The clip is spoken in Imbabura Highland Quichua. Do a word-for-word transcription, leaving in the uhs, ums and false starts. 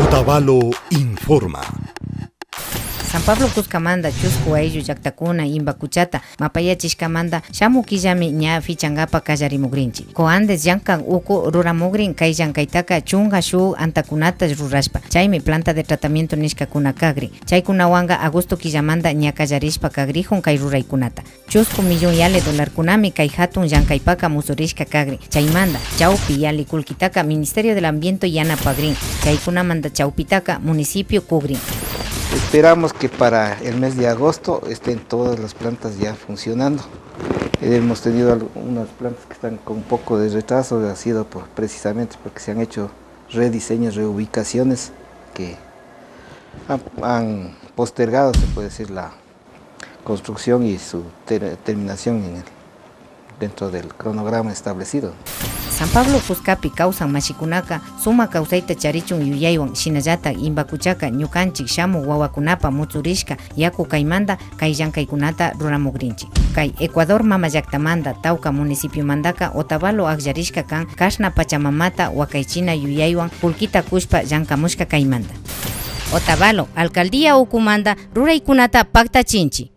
Otavalo informa. San Pablo kuskamanta chusku ayllu llaktakuna Imbakuchata mapayachishkamanta shamuk killami ña fichankapa kallarimukrinchik. Coandes llankan uku ruramukrin kay llankaytaka chunka shuk antakunata rurashpa, chaymi planta de tratamiento nishkakuna kakrin. Chaykunawanka agosto killamanta ña kallarishpa kakrikun kay ruraykunata. Chusku millón yali dolarkunami kay hatun llankaypaka musurishka kakrin. Chaymanta, chawpi yali kullkitaka Ministerio del Ambiente yanapakrin. Chaykunamanta chawpitaka municipio kukrin. Esperamos que para el mes de agosto estén todas las plantas ya funcionando. Hemos tenido algunas plantas que están con un poco de retraso, ha sido por, precisamente porque se han hecho rediseños, reubicaciones que han, han postergado, se puede decir, la construcción y su ter- terminación en el- dentro del cronograma establecido. San Pablo kuskapi kawsan mashikunaka sumak kawsayta charichun yuyaywan, shinallatak Imbakuchaka ñukanchik shamuk wawakunapa mutsurishka yaku kaymanta kay llankaykunata ruramukrinchik. Kay Ecuador mama llaktamanta tawka municipiomantaka Otavalo akllarishka kan kashna pachamamata wakaychina yuyaywan kullkita kushpa llankamushka kaymanta. Otavalo, alcaldía ukumanta ruraykunata paktachinchik.